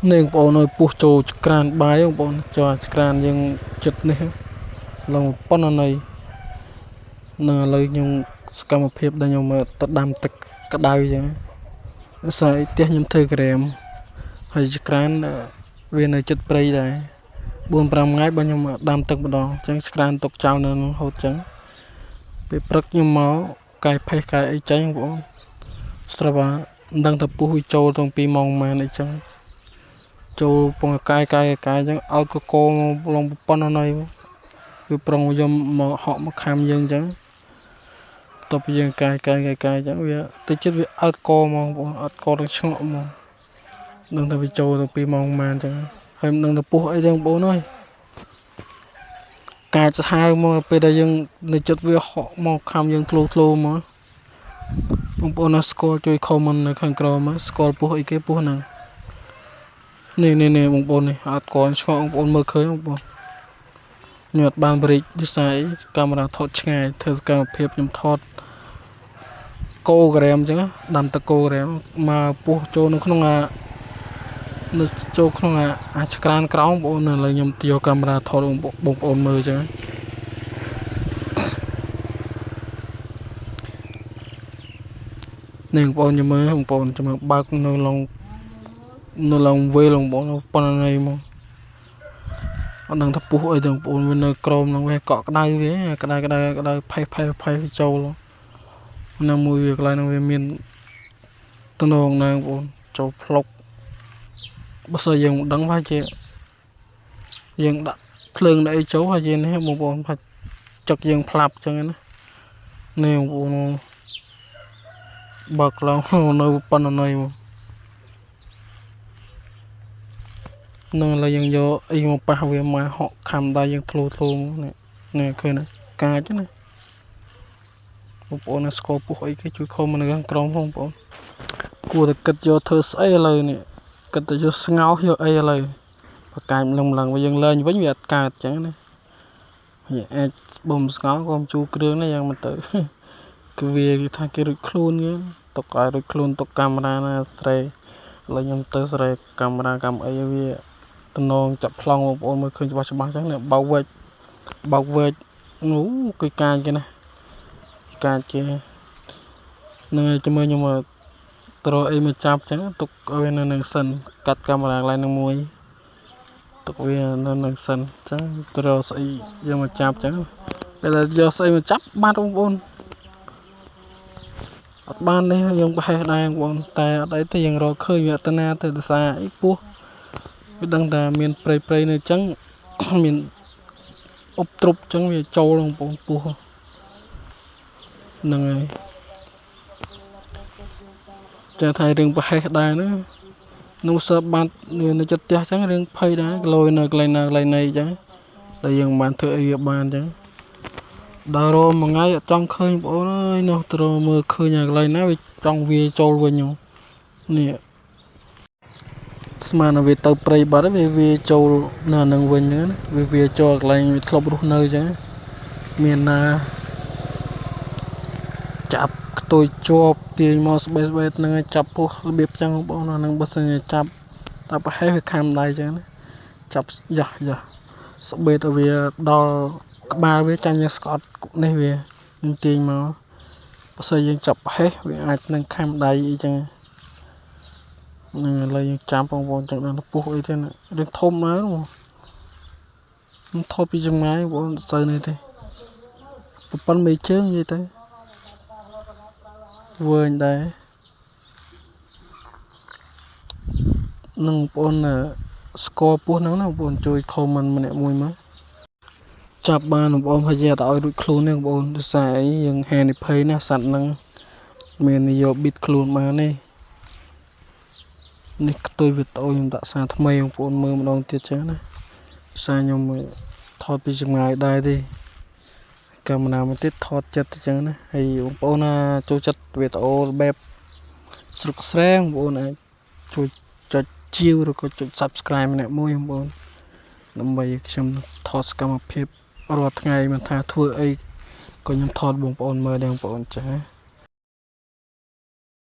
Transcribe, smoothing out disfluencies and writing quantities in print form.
នេះបងប្អូនអើយពស់ចូលចក្រានបាយបងប្អូនចូលចក្រានយើងចិត្តនេះឡើងប៉ុណ្ណីនឹងឥឡូវខ្ញុំសកម្មភាពដែលខ្ញុំទៅដាំទឹកក្តៅអញ្ចឹងស្អីផ្ទះខ្ញុំធ្វើក្រែមហើយចក្រានវានៅចិត្តព្រៃដែរ4 5ថ្ងៃបើខ្ញុំដាំទឹកម្ដងអញ្ចឹងឆ្ក្រានទុកចោលនៅនោះហូតអញ្ចឹងពេលព្រឹកខ្ញុំមកកាយផេះកាយអីចេញបងប្អូនស្រាប់ថាមិនដឹងថាពស់វាចូលតាំងពីម៉ោងប៉ុន្មានអីចឹងចូលពងកាយកាយកាយអញ្ចឹងឲ្យកកមកឡងប៉ុណ្ណីវាប្រុងយកមកហក់មកខាំយើងអញ្ចឹងតបយើងកាយកាយកាយកាយអញ្ចឹងវាទៅចិត្តវាអើតកហ្មងបងប្អូនអត់កទាំងឆ្ងក់ហ្មងដឹងថាវាចូលតាំងពីម៉ោងប៉ុន្មានអញ្ចឹងហើយមិនដឹងថាពស់អីទេបងប្អូនអើយកាចសាហាវមកពេលដែលយើងនៅចិត្តវាហក់មកខំយើងធ្លូធ្លូមកបងប្អូនណាស្គាល់ជួយ comment នៅខាងក្រោមមកស្គាល់ពស់អីគេពស់ហ្នឹងនេះនេះនេះបងប្អូននេះអត់កឆ្ងល់បងប្អូនមើលឃើញបងប្អូនខ្ញុំអត់បានបរិចដោយសារអីកាមេរ៉ាថតឆ្ងាយធ្វើសកម្មភាពខ្ញុំថតកូក្រាមអញ្ចឹងដាំតកូក្រាមមកពស់ចូលនៅក្នុងអានៅចូលក្នុងអាឆ្ក្រានក្រោមបងប្អូនឥឡូវខ្ញុំយកកាមេរ៉ាថតបងប្អូនមើលអញ្ចឹងនេះបងប្អូនចាំមើលបងប្អូនចាំមើលបើកនៅឡងនៅឡងវេលបងប្អូនប៉ុណ្ណីមកអត់ដឹងថាពុះអីទេបងប្អូនវានៅក្រោមហ្នឹងវាកក់ក្ដៅវាក្ដៅក្ដៅក្ដៅផេះផេះផេះចូលនៅមួយវាកន្លែងហ្នឹងវាមានតំណងណាបងប្អូនចូលផ្លុកបើសិនយើងមិនដឹងថាជាយើងដាក់ភ្លើងដាក់អីចូលហើយយើងនេះបងប្អូនថាចឹកយើងផ្លាប់ចឹងណានេះបងប្អូនបើកឡើងនៅប៉ុណ្ណីមកនឹងឥឡូវយើងយកអីមកប៉ះវាមកហក់ខំដៃយើងធ្លូធ្លូមកនេះនេះឃើញណាកាចណាបងប្អូនណាស្គាល់ពុះអីគេជួយ comment នៅខាងក្រោមផងបងប្អូនគួរតែគិតយកធ្វើស្អីឥឡូវនេះគិតតែយកស្ងោសយកអីឥឡូវបកាយម្លឹងម្លឹងយើងលែងវិញវាអត់កើតចឹងណាវាអាចបំស្ងោក៏ជូរគ្រឿងនេះយ៉ាងមិនទៅគឺវាគេថាគេរួចខ្លួនគេទុកឲ្យរួចខ្លួនទុកកាមេរ៉ាណាស្រេឥឡូវខ្ញុំទៅស្រេកាមេរ៉ាកម្មអីវាតំណងចាប់ប្លង់បងប្អូនមើលឃើញច្បាស់ច្បាស់ចឹងនេះបោកវែកបោកវែកអូគេកាចគេណាកាចគេនឹងឲ្យចាំមើលខ្ញុំទៅរកអីមកចាប់ចឹងទុកឲ្យវានៅនឹងសិនកាត់កាមេរ៉ាកន្លែងនឹងមួយទុកវានៅនឹងសិនចឹងទៅរកស្អីយកមកចាប់ចឹងពេលដែលយកស្អីមកចាប់បាត់បងប្អូនអត់បាននេះយើងប្រហែសដែរបងប្អូនតែអត់អីទេយើងរកឃើញវាអត់ទៅណាទៅដោយសារអីពោះវាដឹងថាមានព្រៃព្រៃនៅចឹងមានអុបទ្រប់ចឹងវាចូលបងប្អូនពោះហ្នឹងហើយចាថារឿងប្រហែសដែរណានោះសើបាត់នៅចិត្តផ្ទះចឹងរឿងភ័យដែរក្លយនៅកន្លែងណាកន្លែងណីចឹងតែយើងមិនបានធ្វើអីវាបានចឹងដល់រមួយថ្ងៃអត់ចង់ឃើញបងប្អូនអើយនោះទៅមើលឃើញអាកន្លែងណាវាចង់វាចូលវិញនេះស្មានថាវាទៅព្រៃបាត់ហើយវាចូលនៅអានឹងវិញហ្នឹងណាវាចូលកន្លែងវាធ្លាប់រស់នៅចឹងមានណាចាប់ខ្ទុយជាប់ទាញមកស្បេស្បេហ្នឹងឲ្យចាប់ពោះរបៀបចឹងបងប្អូនអាហ្នឹងបើសិនជាចាប់តែប្រហែលវាខំដៃចឹងណាចាប់យ៉ាស់យ៉ាស់ស្បេតឲ្យវាដល់ក្បាលវាចាញ់យើងស្កត់នេះវាយើងទាញមកបើសិនយើងចាប់ប្រហែសវាអាចនឹងខំដៃអីចឹងហ្នឹងឥឡូវយើងចាំបងប្អូនចឹងដល់ពោះអីទេណារឿងធំណាស់បងខ្ញុំថតពីចម្ងាយបងប្អូនទៅនេះទេប្រព័ន្ធមេជើងនិយាយទៅវែងដែរនឹងបងប្អូនស្គាល់ពោះហ្នឹងណាបងប្អូនជួយ comment ម្នាក់មួយមកចាប់បានបងប្អូនហើយអត់ឲ្យរួចខ្លួនទេបងប្អូនដោយសារអីយើងហានិភ័យណាសត្វហ្នឹងមានយកប៊ីតខ្លួនបានទេនេះខ្ទុយវីដេអូខ្ញុំដាក់សារថ្មីបងប្អូនមើលម្ដងទៀតចឹងណាសារខ្ញុំថតពីចម្ងាយដែរទេកាមេរ៉ាមួយទៀតថតចិត្តចឹងណាហើយបងប្អូនណាចូលចិត្តវីដេអូបែបស្រុកស្រែងបងប្អូនអាចជួយចុចជាវឬក៏ចុច Subscribe ម្នាក់មួយបងប្អូនដើម្បីខ្ញុំថតសកម្មភាពរាល់ថ្ងៃមិនថាធ្វើអីក៏ខ្ញុំថតបងប្អូនមើលដែរបងប្អូនចា